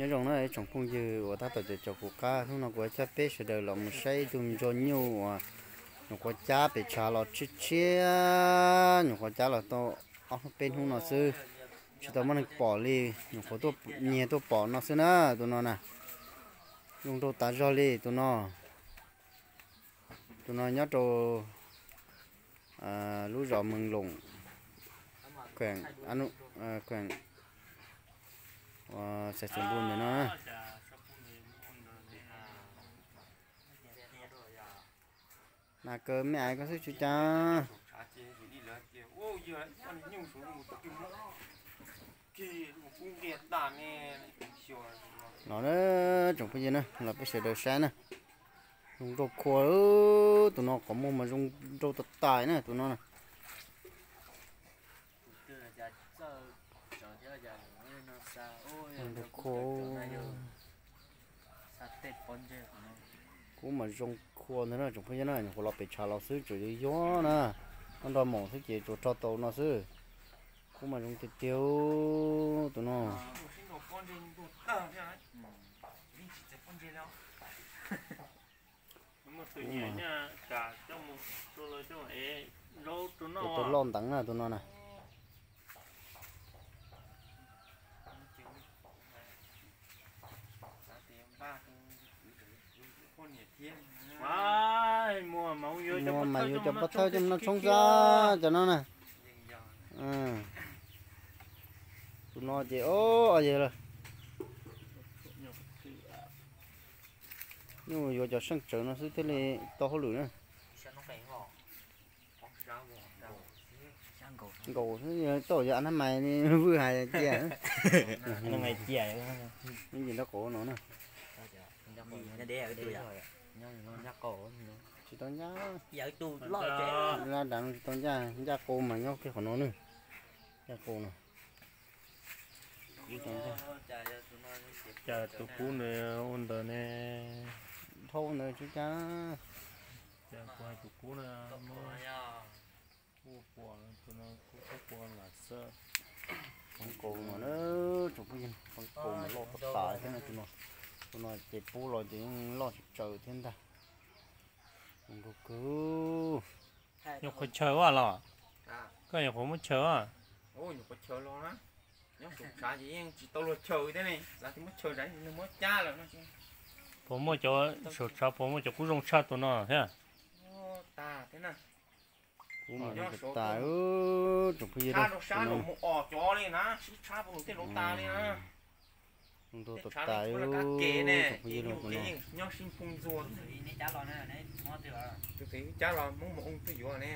Nyob zoo na ib tsoom phooj ywg uas tab tom caum kuv qab, hnub no kuv coj peb sawv daws los mus saib ib tug ntsuag nyuj uas nyuam qhuav cab pem tshav los tshiab tshiab, nyuam qhuav cab los tau ob hnub peb hnub no xwb, tsis tau muaj neeg pom li, nyuam qhuav tuaj nyiag tuaj pom no xwb na, tus no na. Zoo nraug tas zog li tus no. Tus no nyob rau lub zos Mees Loos, kheem, kheem Xais Xus Npus ntawm no. Nas kaws me ais koj xwb tsis cas. Los na tsoom phooj ywg na, los peb sawv daws saib na. Zoo nraug khua, tus no qhov muag mas zoo nraug tas tas na tus no na. Zoo nraug khua. Kub mas zoo khua ntag na tsoom phooj ywg na, nyuam qhuav los pem tshav los xwb tsuas yuag yuag na, noj nrog maum xwb ces tsuas rho tau no xwb. Kub mas zoo tiag tiag tus no. Tus loj nteev na tus no na. Muaj mas yuav cov pob thawj coj mus noj tshoob xwb cov no na. Tus no ces o yawg lawm. Nyuj yuav cov seej tsawv no xwb thiaj li tau hauj lwm na. Nkaus xwb, tau yog a nab mais vwj hais cia. Nyob ncig nraub qaum no na. Tsis tau ncaj, laj dav no tsis tau ncaj, ncaj qau mas nyob kiag qhov no na. Ncaj qau no. Cas tus kub nws ua ntawd ne? Dhau ntawd tsis cas. Cas kuv hais tus kub na, muab ua pom tus no kuv txhob pom lam xwb. Poob qau no na, tsoom phooj ywg, poob qau mas loj tas tas thiab no tus no. Tus no ces pub los ces yeej loj tsawv tsawv thiab ntag. Zoo nraug kawg. Nyuam qhuav chaw ua los? Koj nyuam qhuav muab chaw ua? Nyob saum tshav ces yeej tsis tau luag chaw thiab ne, lawv twb muab chaw zam, muab cab lawm no. Puas muaj cov saum tshav puas muaj cov kub zoo tshaj tus no thiab? Tag thiab na. Kub mas zoo tas tas, tsoom phooj ywg, rau sab no mus os cov li na, sib tshab puas tej laus tas li na. Zoo tas tas, tsoom phooj ywg, nyob sib nphoo ntxuag. Tus twg cab los muab mus ua twj yuav ne.